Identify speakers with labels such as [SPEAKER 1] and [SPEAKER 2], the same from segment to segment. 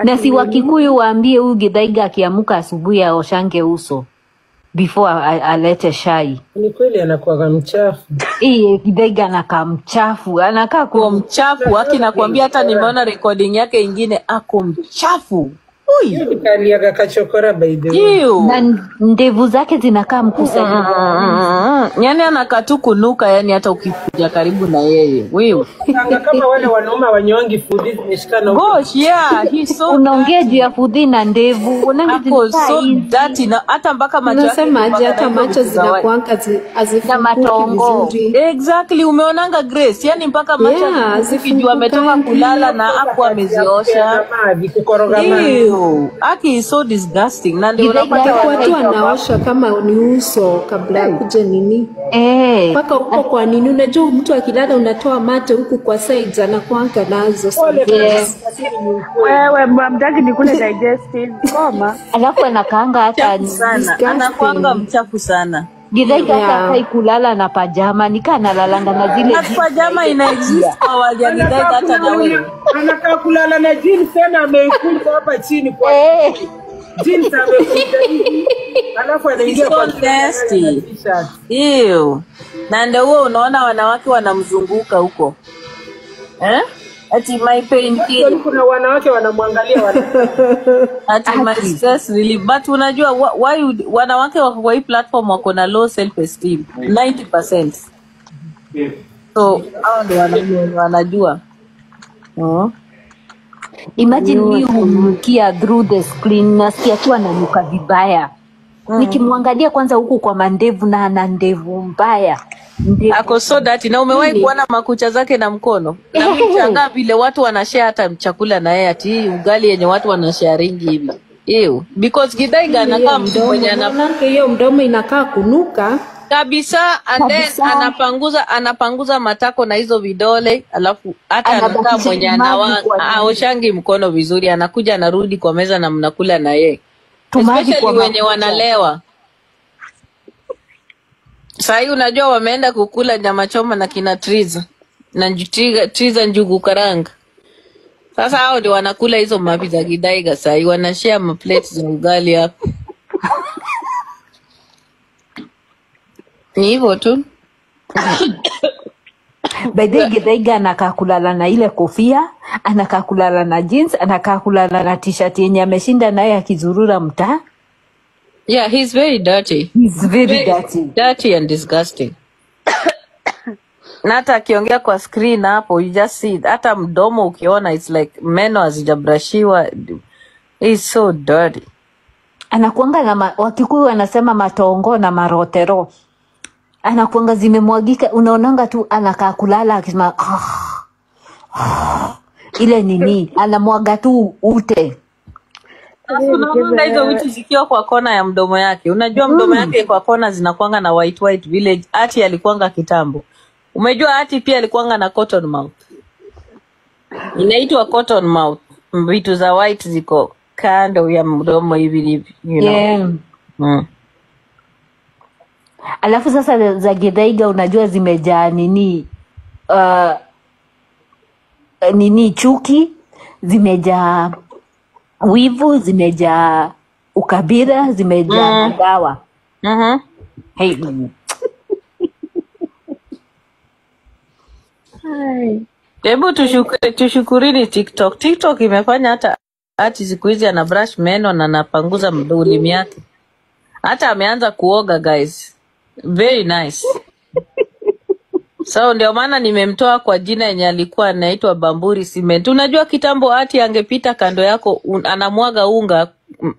[SPEAKER 1] Na si Wakikuyu waambie huyu Githaiga akiamuka asubuhi aoshange uso before alete shai.
[SPEAKER 2] Ni kweli anakuwa mchafu.
[SPEAKER 1] Iye Githaiga anakaa mchafu, anakaa
[SPEAKER 3] Ako mchafu, haki nakwambia, hata nimeona recording yake ingine, ako mchafu. Ui.
[SPEAKER 2] Kaliaga kachokora by the way.
[SPEAKER 3] Ew.
[SPEAKER 1] Na ndevu zake zinakaa mkusanyiko.
[SPEAKER 3] Yani anakaa tu kunuka, yani hata ukikuja karibu na yeye. Wewe.
[SPEAKER 2] Kanga kama wale wanaume wanyongi fudhi zimeshikana huko.
[SPEAKER 3] Gosh, yeah, he's so
[SPEAKER 1] Unaongea
[SPEAKER 3] dirty.
[SPEAKER 1] juu ya fudhi na ndevu, unangi
[SPEAKER 3] Ako
[SPEAKER 1] zinakaa
[SPEAKER 3] so
[SPEAKER 1] hivi.
[SPEAKER 3] dirty na hata mpaka macho yake
[SPEAKER 4] Unasema aje
[SPEAKER 3] mpaka
[SPEAKER 4] hata
[SPEAKER 3] na hizo
[SPEAKER 4] macho
[SPEAKER 3] vitu za white.
[SPEAKER 4] zinakuanga
[SPEAKER 1] Na
[SPEAKER 4] hazifunguki
[SPEAKER 1] matongo.
[SPEAKER 4] vizuri.
[SPEAKER 3] Exactly, umeonanga Grace, yani mpaka macho
[SPEAKER 4] Yeah,
[SPEAKER 3] hazifunguki juu ametoka
[SPEAKER 4] hazifungukangi.
[SPEAKER 3] kulala na hakuwa ameziosha.
[SPEAKER 2] Maji kukoroga maji.
[SPEAKER 3] Ew, aki is so disgusting. Na ndio
[SPEAKER 1] Githaiga
[SPEAKER 3] unapata
[SPEAKER 1] hata
[SPEAKER 4] Kwa tu
[SPEAKER 1] hakai
[SPEAKER 4] anaosha kama ni uso kabla ya kuja nini mpaka huko kwa nini, unajua mtu akilala unatoa mate huku kwa sides anakuanga nazo
[SPEAKER 2] Pole
[SPEAKER 4] sometimes.
[SPEAKER 2] lakini ni ukweli.
[SPEAKER 5] Wewe mdaki ni kule digestive koma.
[SPEAKER 1] Alafu anakaanga hata
[SPEAKER 3] mchafu sana, anakuanga
[SPEAKER 4] Disgusting.
[SPEAKER 3] mchafu sana.
[SPEAKER 1] Githaiga hata
[SPEAKER 4] Yeah.
[SPEAKER 1] hakai kulala na pajama, nikaa analalanga na zile
[SPEAKER 3] Na
[SPEAKER 1] jeans na
[SPEAKER 3] pajama
[SPEAKER 1] ile
[SPEAKER 3] ina exist
[SPEAKER 1] kofia.
[SPEAKER 3] kwa waja Githaiga
[SPEAKER 2] Anakaa
[SPEAKER 3] hata na
[SPEAKER 2] kulala
[SPEAKER 3] wewe.
[SPEAKER 2] na anakaa kulala na jeans tena ameikunja hapa chini kwa jeans amekunja hivi. Alafu
[SPEAKER 3] It's
[SPEAKER 2] anaingia
[SPEAKER 3] so
[SPEAKER 2] kwa kitanda analala na
[SPEAKER 3] nasty.
[SPEAKER 2] t-shirt.
[SPEAKER 3] Ew. Na ndio huo unaona wanawake wanamzunguka huko. Eh? Ati my pain
[SPEAKER 2] Actually
[SPEAKER 3] killer.
[SPEAKER 2] kuna wanawake wanamwangalia wana
[SPEAKER 3] Ati my
[SPEAKER 1] Aki.
[SPEAKER 3] stress relief. But unajua why would, wanawake wako kwa hii platform wako na low self esteem 90%. So hao ndio wanaume wenye wanajua.
[SPEAKER 1] Imagine mi humnukia through the screen, nasikia tu ananuka vibaya. Nikimwangalia kwanza huku kwa mandevu, na ana ndevu mbaya. Ndevu.
[SPEAKER 3] Ako so dirty. Na umewahi
[SPEAKER 4] Mimi
[SPEAKER 3] kuona makucha zake na mkono? Na mimi shangaa vile watu wanashare hata chakula na yeye, ati hii ugali yenye watu wanashare ringi hivi. Ew. Because Githaiga
[SPEAKER 4] hiyo
[SPEAKER 3] anakaa mtu
[SPEAKER 4] mdomo,
[SPEAKER 3] mwenye ana
[SPEAKER 4] unaonanga hiyo mdomo inakaa kunuka.
[SPEAKER 3] kabisa, and then
[SPEAKER 1] Kabisa.
[SPEAKER 3] anapanguza matako na hizo vidole, alafu hata anakaa
[SPEAKER 1] Anabakisha
[SPEAKER 3] mwenye
[SPEAKER 1] maji
[SPEAKER 3] anawa
[SPEAKER 1] kwa nini?
[SPEAKER 3] aoshangi mkono vizuri, anakuja anarudi kwa meza na mnakula na yeye,
[SPEAKER 1] Tumaji
[SPEAKER 3] especially
[SPEAKER 1] kwa
[SPEAKER 3] wenye
[SPEAKER 1] makucha.
[SPEAKER 3] wanalewa. Sahii unajua wameenda kukula nyama choma na kina Triza na Triza njugu karanga. Sasa hao ndio wanakula hizo mavi za Githaiga sahii, wanashare maplate za ugali hapo. Ni hivyo tu.
[SPEAKER 1] By the way, Githaiga anakaa kulala na ile kofia, anakaa kulala na jeans, anakaa kulala na t-shirt yenye ameshinda naye akizurura mtaa.
[SPEAKER 3] Yeah, he's very dirty.
[SPEAKER 1] He's very
[SPEAKER 3] Very
[SPEAKER 1] dirty.
[SPEAKER 3] dirty and disgusting. Na hata akiongea kwa screen hapo, you just see it. Hata mdomo ukiona it's like meno hazijabrashiwa. It's so dirty.
[SPEAKER 1] Anakuanga na Wakikuyu wanasema matongo na marotero. Anakuanga zimemwagika, unaonanga tu anakaa kulala akisema ile nini, anamwaga tu ute.
[SPEAKER 3] Alafu unaonanga hizo vitu zikiwa kwa kona ya mdomo yake. Unajua mdomo yake kwa kona zinakuanga na white white village. Ati alikuanga kitambo. Umejua ati pia alikuanga na cotton mouth. Inaitwa cotton mouth. Vitu za white ziko kando ya mdomo hivi hivi, you know.
[SPEAKER 1] Yeah. Alafu sasa za Githaiga unajua zimejaa nini, nini chuki, zimejaa wivu, zimejaa ukabila, zimejaa madawa. Hey.
[SPEAKER 3] Hebu tushukurini TikTok. TikTok imefanya hata ati siku hizi ana brush meno na anapanguza ulimi yake. Hata ameanza kuoga guys. Very nice. So ndio maana nimemtoa kwa jina yenye alikuwa anaitwa Bamburi Cement. Unajua kitambo ati angepita kando yako anamwaga unga,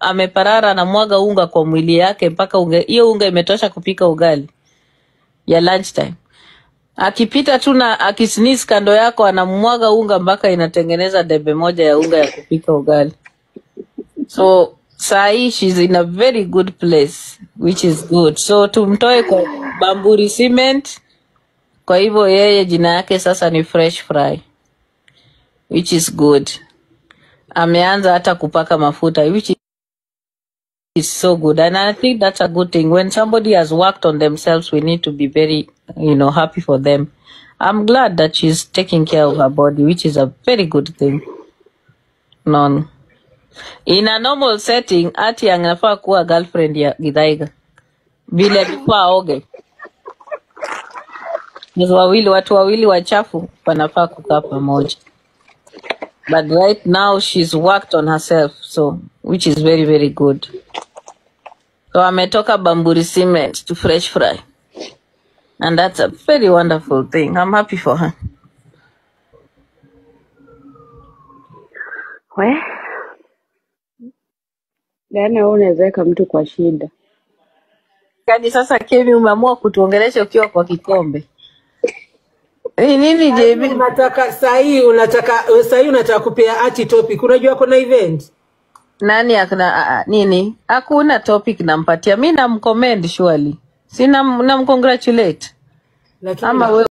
[SPEAKER 3] ameparara anamwaga unga kwa mwili yake mpaka hiyo unga imetosha kupika ugali ya lunchtime. Akipita tu na akisneeze kando yako anamwaga unga mpaka inatengeneza debe moja ya unga ya kupika ugali. So saa hii she's in a very good place which is good. So tumtoe kwa Bamburi Cement. Kwa hivyo yeye jina yake sasa ni Fresh Fry which is good. Ameanza hata kupaka mafuta which is so good, and I think that's a good thing. When somebody has worked on themselves, we need to be very, you know, happy for them. I'm glad that she's taking care of her body, which is a very good thing. None. In a normal setting, ati anafaa kuwa girlfriend ya Githaiga vile alikuwa aoge. Ni wawili, watu wawili wachafu wanafaa kukaa pamoja. But right now she's worked on herself, so which is very very good. So ametoka Bamburi Cement to Fresh Fry. And that's a very wonderful thing. I'm happy for her.
[SPEAKER 5] We Diana, wewe unaweza weka mtu kwa shida.
[SPEAKER 3] Yaani sasa Kemi umeamua kutuongelesha ukiwa kwa kikombe. Ni nini
[SPEAKER 2] Sahii
[SPEAKER 3] JB?
[SPEAKER 2] unataka sahii unataka sahii unataka kupea ati topic. Unajua kuna event.
[SPEAKER 3] Nani akuna nini? Hakuna topic nampatia. Mi namcommend surely. Si namcongratulate.
[SPEAKER 2] Lakini
[SPEAKER 3] Ama wewe